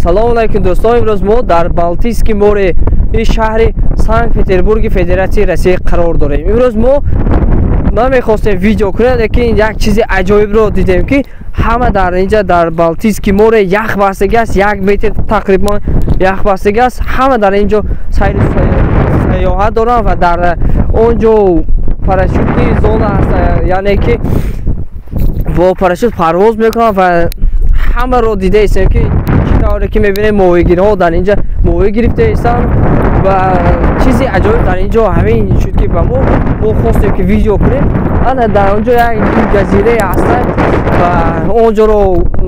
Салом алейкум дӯстон, имрӯз мо дар Балтийский море шаҳри Санкт-Петербурги Федератсияи Россия қарор дорем. Имрӯз мо намехостем видео кунем, лекин як чизи аҷоибро дидем, ки ҳама дар инҷа дар Балтийский море ях бастагӣ аст, 1 метр тақрибан ях бастагӣ аст. Ҳама дар инҷо сайру сайёҳат доранд ва дар он ҷо парашютни зона аст, яъне ки бо парашют парвоз мекунанд ва ҳамаро дида истем, ки чӣ тавре ки мебинем моҳигирҳо дар инҷа моҳӣ гирифта истанд ва чизи аҷоиб дар инҷо ҳамин шуд, ки ба мо хостем ки видео кунем. Ана дар онҷо як ҷазирае ҳастанд ва онҷоро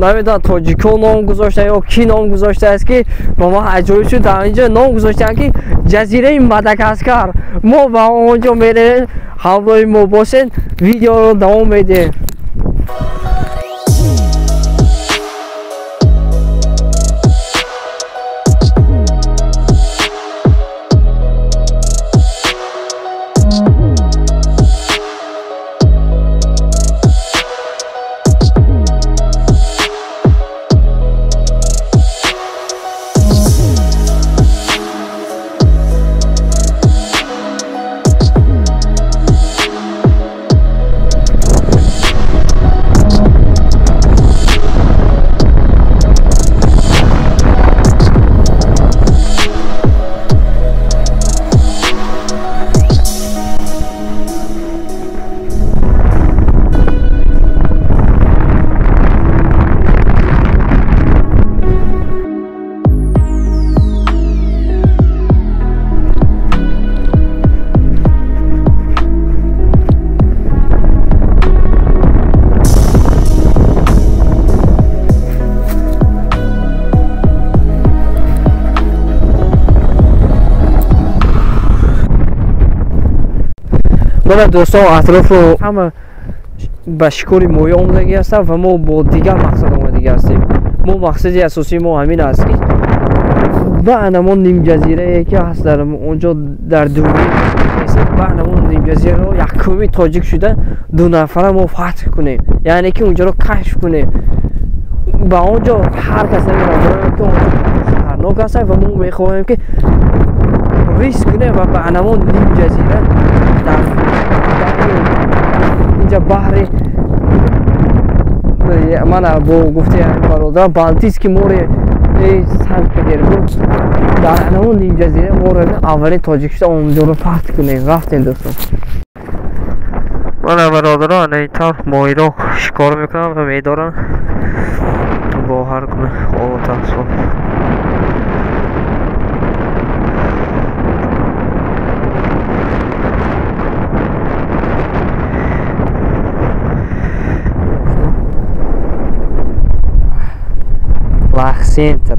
намедонам тоҷикҳо ном гузоштанд ё кӣ ном гузоштааст, ки ба мо аҷоиб шуд. Дар инҷо ном гузоштанд, ки ҷазираи Мадагаскар. Мо ба онҷо меравем, ҳамроҳи мо бошед, видеоро давом медиҳем. Мана дӯстон, атрофро ҳама ба шикори моҳӣ омадагӣ ҳастанд ва мо бо дигар мақсад омадагӣ ҳастем. Мо мақсади асосии мо ҳамин аст, ки ба анамон нимҷазирае ки ҳаст дар онҷо дар дурӣ, ба анамон нимҷазираро якуми тоҷик шуда ду нафара мо фатҳ кунем, яъне ки онҷоро кашф кунем. Ба он ҷо ҳар кас намеравад, ки онҷо хатарнок аст ва мо мехоҳем, ки риск кунем ва ба анамон нимҷазира дар инҷа баҳри мана бо гуфтаи бародарам Балтийский море Санкт-Петербург дар анамон нимҷазира мо аввалин тоҷик шуда онҷоро фатҳ кунем. Рафтем дӯстон. Мана бародарон, ана ин тавр моҳиро шикор мекунанд ва медоранд бо ҳар гуна олатасбоб. Центр.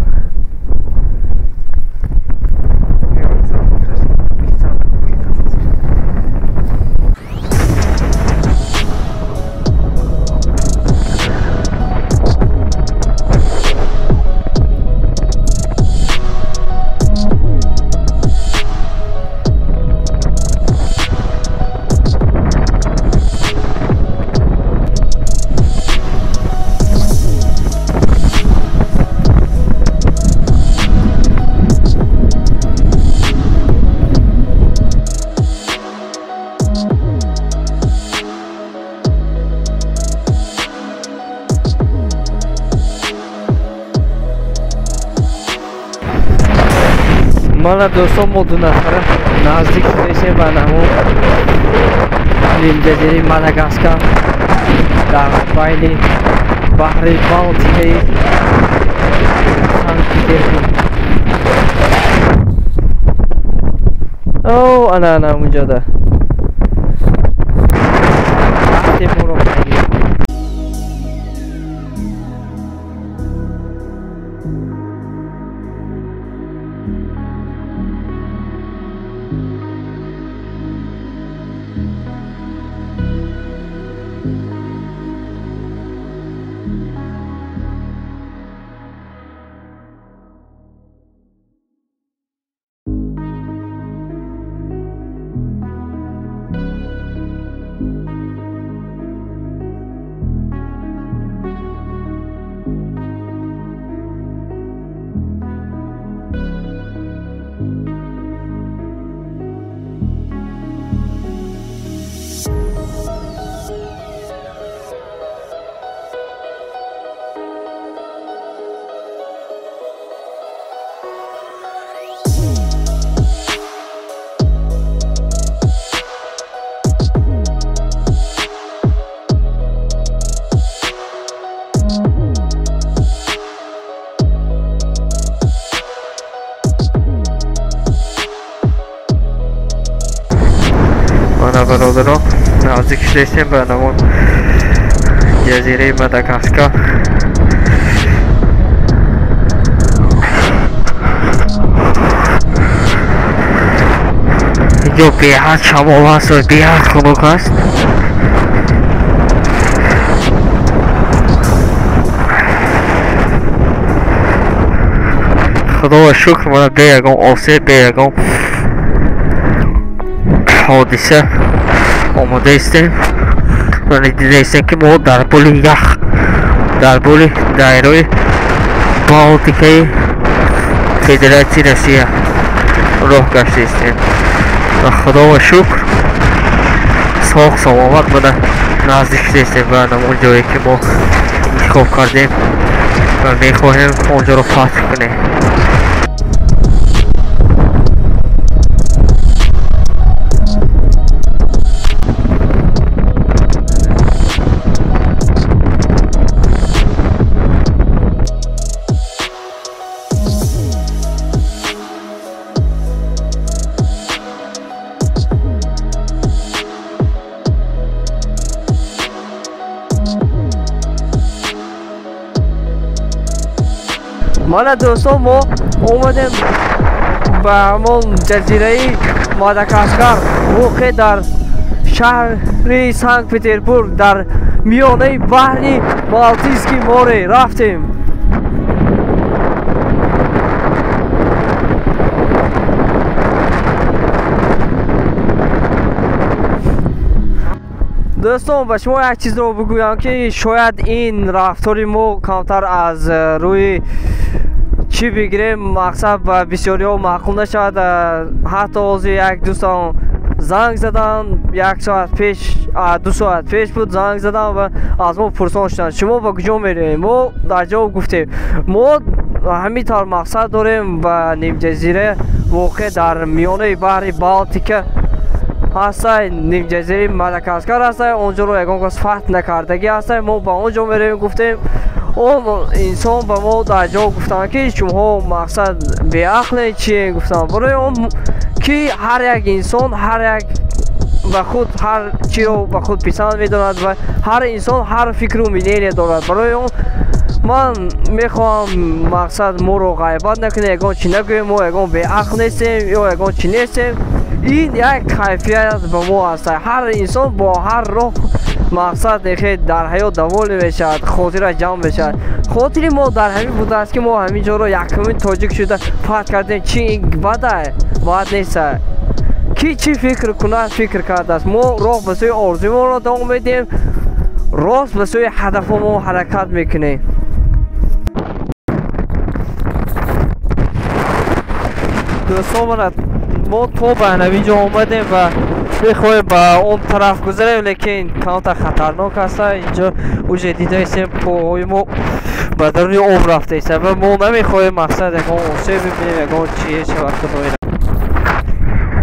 Мана дӯстон, мо ду нафара наздик шудаистем ба намо нимҷазираи Мадагаскар дар байни баҳри Балтикаи Санкт-Петербург. О, ана ана унҷода рафтем моро. Бародарон, наздик шудастем ба ҳамон ҷазираи Мадагаскар. Инҷо беҳад шамол аст ва беҳад хунук аст. Худоро шукр, мана бе ягон осеб, бе ягон ҳодиса омода истем. Мана дидаистем, ки мо дар боли ях, дар боли дайрои Балтикаи Федератсияи Россия роҳ гаштаистем ва Худоро шукр, соғ саломат буда наздик шудаистем ба ҳамон ҷое, ки мо интихоб кардем ва мехоҳем онҷоро фатҳ кунем. Мана дӯстон, мо омадем ба ҳамон ҷазираи Мадагаскар, воқеъ дар шаҳри Санкт Петербург, дар миёнаи баҳри Балтийский море рафтем. Дӯстон, ба шумо як чизро бигӯям, ки шояд ин рафтори мо камтар аз рӯи чӣ бигирем, мақсад ба бисёриҳо маъқул нашавад. Ҳатто ҳозир як дӯстам занг заданд, як соат пеш, 2 соат пеш буд, занг заданд ва аз мо пурсон шуданд: шумо ба куҷо меравем? Мо дар ҷавоб гуфтем, мо ҳамин тавр мақсад дорем, ба нимҷазира, воқеъ дар миёнаи баҳри Балтика ҳастай, нимҷазираи Мадагаскар ҳастай, он ҷоро ягон кас фатҳ накардагӣ ҳастай, мо ба он ҷо меравем, гуфтем. Он инсон ба мо дар ҷавоб гуфтанд, ки шумоҳо мақсад беақле чие, гуфтанд. Барои он ки ҳар як инсон ҳар як ба худ ҳар чиро ба худ писанд медорад ва ҳар инсон ҳар фикру мнение дорад. Барои он ман мехоҳам, мақсад, моро ғайбат накунем, ягон чи нагӯем, мо ягон беақл нестем ё ягон чи нестем. Ин як кайфият ба мо аст. Ҳар инсон бо ҳар роҳ мақсад хе дар ҳаёт доволен мешавад, хотира ҷамъ мешавад. Хотири мо дар ҳамин будааст, ки мо ҳамин ҷоро якумин тоҷик шуда фатҳ кардем. Чи бада? Бад неста. Ки чӣ фикр кунад, фикр кардааст. Мо роҳ ба сӯи орзуимонро давом медиҳем, рост ба сӯи ҳадафҳомо ҳаракат мекунем. Дӯстон, мана мо то ба ҳамин ҷо омадем ва мехоҳем ба он тараф гузарем, лекин камтар хатарнок аста. Инҷо уже дидаистем, поҳои мо ба даруни об рафтаиста ва мо намехоҳем, мақсад, ягон осеб бибинем, ягон чие шавад, худои.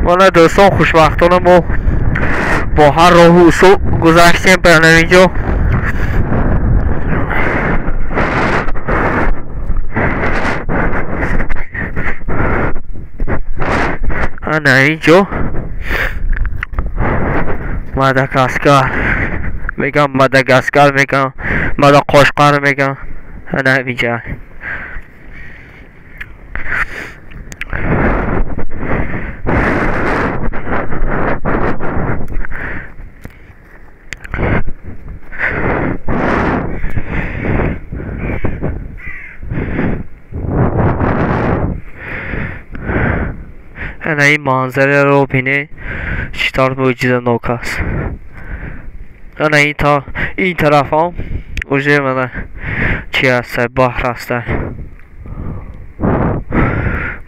Мана дӯстон, хушбахтона мо бо ҳар роҳу усул гузаштем ба ҳамин ҷо. Ана ин ҷо Мадагаскар мегам, Мадагаскар мегам, Мадақошқар мегам, ана ҳаминҷа. Ана ин манзараро бинед, чӣ тавр мӯъҷизанок аст. Ана ин та ин тарафам уже мана чи ҳастай, баҳр ҳастай.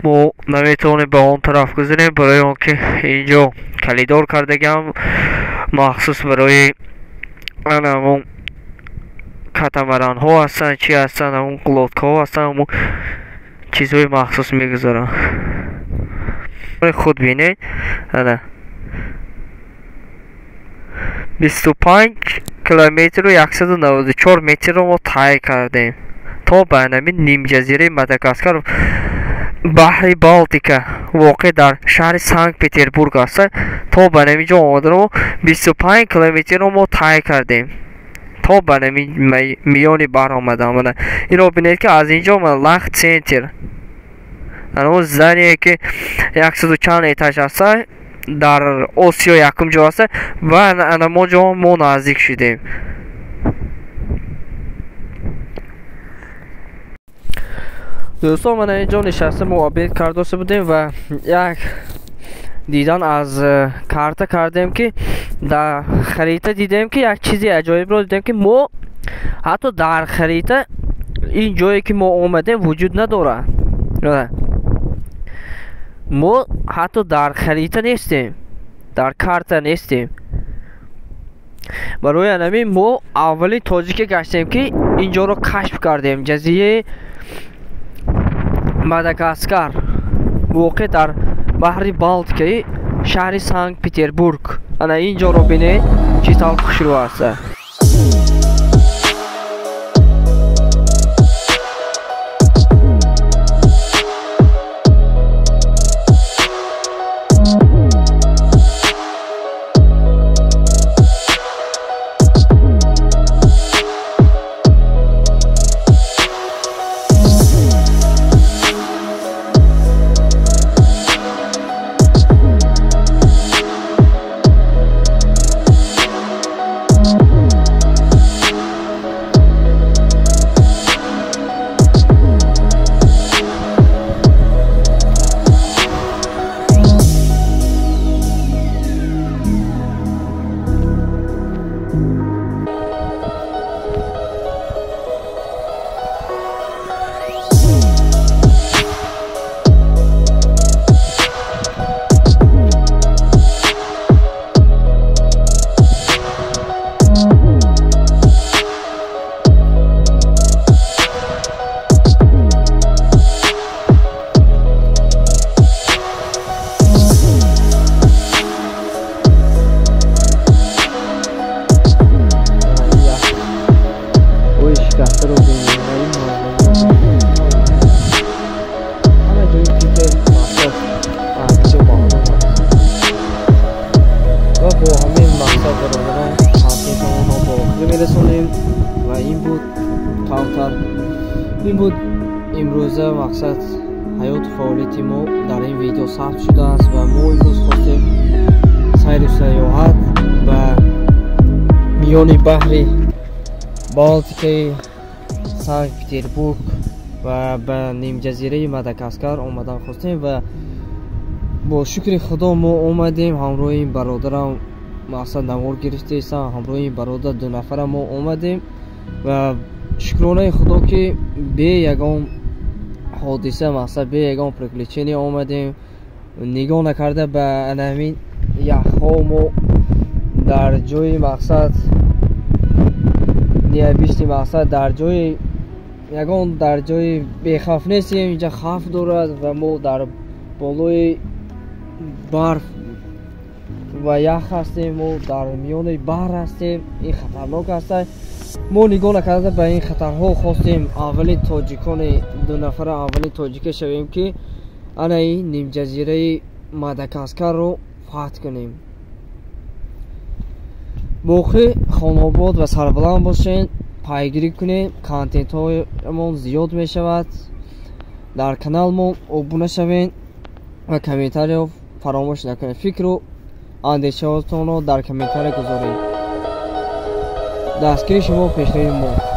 Мо наметавонем ба он тараф гузарем, барои он ки инҷо коридор кардагиам махсус барои ана ҳамон катамаранҳо ҳастанд, чи ҳастанд, ҳамон лодкаҳо ҳастанд, ҳамон чизҳои махсус мегузаранд. Худ бинед, ана 25 километру 194 метрро мо тай кардем то ба ҳамин нимҷазираи Мадагаскар. баҳри Балтика воқеъ дар шаҳри Санкт-Петербург аст. То ба ҳамин ҷо омадаро 25 километрро мо тай кардем. То ба ҳамин миёни баҳр омадам. Инро бинед, ки аз ин ҷо Лахт Центр, он здание ки 100 чанд этаж аст, дар Осиё якум ҷо аст, ва ана мо ҷо мо наздик шудем. Дӯстон, мана ин ҷо нишаста мо обед кардоста будем ва як дидан аз карта кардем, ки дар харита дидем, ки як чизи аҷоибро дидем, ки мо ҳатто дар харита ин ҷое ки мо омадем вуҷуд надорад. Мо ҳатто дар харита нестем, дар карта нестем. Барои анамин мо аввалин тоҷике гаштем, ки ин ҷоро кашф кардем. Ҷазираи Мадагаскар воқеъ дар баҳри Балтикаи шаҳри Санкт-Петербург. Ана ин ҷоро бинед, чӣ тавр хушрӯ аст. Ва ин буд камтар, ин буд имрӯза мақсад ҳаёту фаъолияти мо дар ин видео сабт шудааст. Ва мо имрӯз хостем сайру сайёҳат ба миёни баҳри Балтикаи Санкт-Петербург ва ба нимҷазираи Мадагаскар омадан хостем ва бо шукри Худо мо омадем. Ҳамроҳи бародарам мақсад навор гирифтаистам, ҳамроҳи бародар ду нафара мо омадем ва шукронаи Худо, ки бе ягон ҳодиса, мақсад бе ягон приключение омадем. Нигоҳ накарда ба анамин яхҳо, мо дар ҷои мақсад необычный, мақсад дар ҷои ягон дар ҷои бехавф нестем. Инҷа хавф дорад ва мо дар болои барф ва ях ҳастем, мо дар миёни баҳр ҳастем, ин хатарнок аст. Мо нигоҳ накарда ба ин хатарҳо хостем аввалин тоҷикони ду нафара аввалин тоҷике шавем, ки ана ин нимҷазираи Мадагаскарро фатҳ кунем. Боқӣ хонобод ва сарбаланд бошед, пайгирӣ кунед, контентҳоямон зиёд мешавад. Дар каналмон обуна шавед ва комментариё фаромӯш накунед. Фикру андешаҳотонро дар комментария гузоред. Дастгири шумо пешрави мо.